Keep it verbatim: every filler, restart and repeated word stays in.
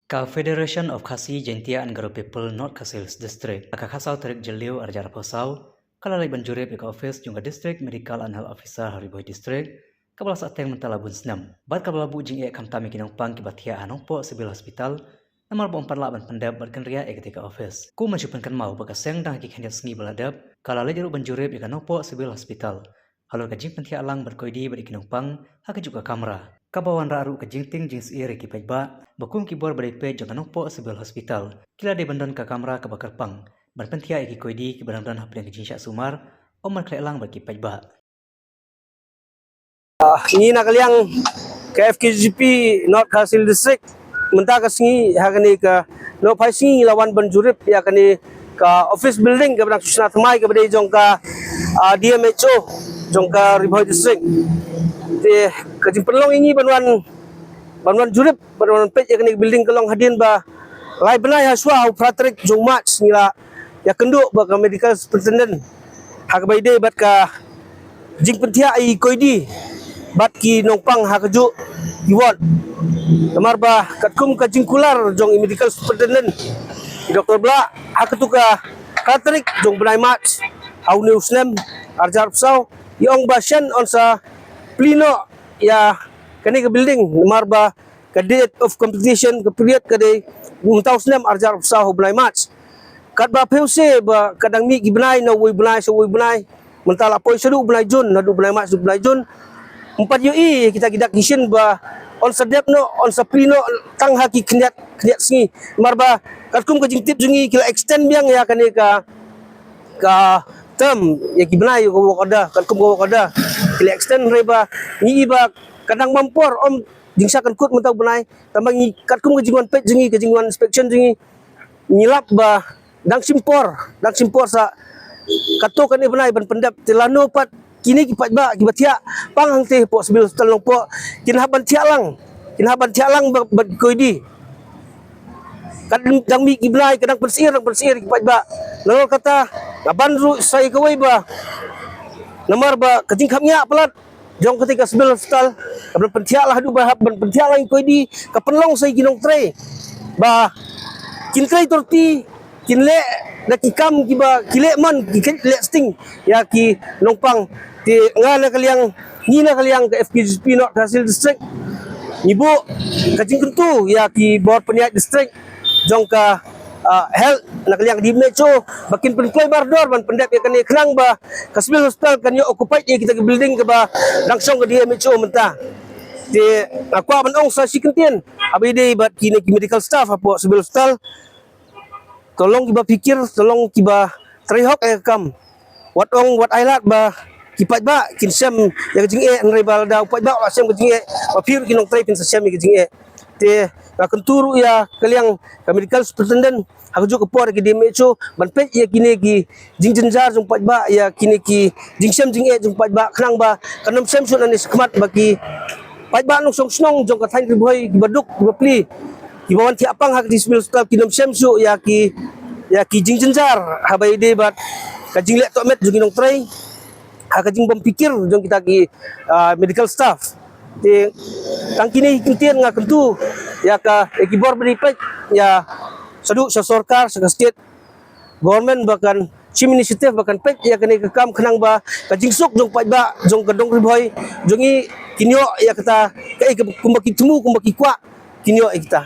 Ka Federation of Khasi Jaintia and Garo People North Khasi Hills District, ha ka khatsaw tarik Jylliew arhajar arphew saw, ka la leit ban jurip ïa ka office jong ka District Medical and Health Officer ha Ri Bhoi District, kaba la sahteng mynta la bun snem. Bad kaba la buh jingeh khamtam ïa ki nongpang kiba thiah ha Nongpoh Civil Hospital, namar ba ym pat lah ban pyndep bad kynriah ïa katei ka office. Kum ban shu pynkynmaw ba ka seng dang ha ki khyndiat sngi ba la dep, ka la leit ruh ban jurip ïa ka Nongpoh Civil Hospital halor ka jingpynthiah lang bad koidi bad ïa ki nongpang ha kajuh ka kamra. Kaba wanrah ruh ka jingtieng jingsyier ïa ki paidbah ba kum ki bor ba dei peit jong ka Nongpoh Civil Hospital, ki la dei ban don ka kamra kaba kyrpang ban pynthiah ïa ki koidi kiba dang don hapdeng ka jingshah sumar, ym ban khleh lang bad ki paidbah. Ah, ngi na ka liang ka F K J P North Khasi Hills District, mynta ka sngi ha kane ka nohphai sngi ngi la wan ban jurip ïa kane ka office building kaba dang shu shna thymmai kaba dei jong ka, ah, D M H O jong ka Ri Bhoi District. Te ka jingpynlong ïa ngi ban wan, ban wan jurip, ban wan peit ïa kane ka building ka long hadien ba lai bnai ha shuwa ha u phra tarik jong March ngi la ïakynduh bad ka medical superintendent ha kaba ïadei bad ka jingpynthiah ïa ki koidi bad ki nongpang ha kajuh ki ward. Namar ba katkum ka jingkular jong i medical superintendent, i Doctor Blah, ha katu ka phra tarik jong u bnai March ha une u snem arhajar arphew saw, i ong ba shen yn sa plie noh ïa kane ka building namar ba ka date of completion ka period ka dei mynta u snem arhajar arphew saw ha u bnai March. Katba phi ïohi ba ka dang mih ki bnai na uwei u bnai sha uwei u bnai, mynta la poi shaduh u bnai June, naduh u bnai March, u bnai June, ym pat ïohi kita ki dak ki shin ba yn sa dep noh, yn sa plie noh tang ha ki khyndiat, khyndiat sngi. Namar ba katkum ka jingtip jong ngi ki la extend biang ïa kane ka, ka term ïa ki bnai ïa ka work order, katkum ka work order ki la extend, hynrei ba ngi i ba ka dang bam por, ym jingshah kynkut mynta u bnai. Tangba ngi katkum ka jingwan peit jong ngi, ka jingwan inspection jong ngi, ngi lap ba dang shim por, dang shim por sa katto katne bnai ban pyndep. Te lano pat kine ki paidbah kiba thiah pang hangtei hapoh Civil Hospital Nongpoh kin hap ban thiah lang, kin hap ban thiah lang bad, bad ki koidi. Ka dang mih ki bnai ka dang pynsyier, dang pynsyier ki paidbah. Nalor kata nga ban ruh sa ïa kawei ba namar ba ka jingkhapngiah palat jong katei ka Civil Hospital, ka ban pynthiah lang haduh ba hap ban pynthiah lang ïa ki koidi, ka pynlong sa ïa ki nongtrei ba kin trei tyrti, kin leh da ki kam kiba ki leh mon, ki leh sting ïa ki nongpang. Te nga na ka liang, ngi na ka liang ka F K J P North Khasi Hills District, ngi buh ka jingkyntu ïa ki bor pynïaid district jong ka, ah, health na ka liang D M H O ba kin pynkloi bardor ban pyndep ïa kane khnang ba ka Civil Hospital kan ïoh occupied ïa kita ki building kaba dang shong ka D M H O mynta. Te nga kwah ban ong sa shi kyntien haba ïadei bad kine ki medical staff hapoh Civil Hospital, to long kiba phikir, to long kiba trei hok ïa ka kam. Wat ong wat ai lad ba ki paidbah kin shem ïa ka jingeh, hynrei ba lada u paidbah u la shem ka jingeh, ba phi ruh ki nongtrei phin sa shem ïa ka jingeh. Te nga kyntu ruh ïa ka liang ka medical superintendent ha kajuh ka por ïa ki D M H O ban peit ïa kine ki jingjynjar jong paidbah, ïa kine ki jingshem jingeh jong paidbah, khnang ba kan ym shem shuh nangne shakhmat ba ki paidbah nongshong shnong jong ka thaiñ Ri Bhoi kiba duk kiba pli, kiba wan thiah pang ha ka Civil Hospital kin ym shem shuh ïa ki, ïa ki jingjynjar haba ïadei bad ka jingleh tohmet jong ki nongtrei, ha ka jingbym phikir jong kita ki, ah, medical staff. Te tang kine ki kyntien nga kyntu ïa ka, ïa ki bor ba dei peit, ïa shaduh sha sorkar, sha ka state government ba kan shim initiative ba kan peit ïa kane ka kam khnang ba ka jingsuk jong paidbah jong ka dong Ri Bhoi jong ngi kin ïoh ïa kata kaei ka kumba ki thmu, kumba ki kwah, kin ïoh ïa kita.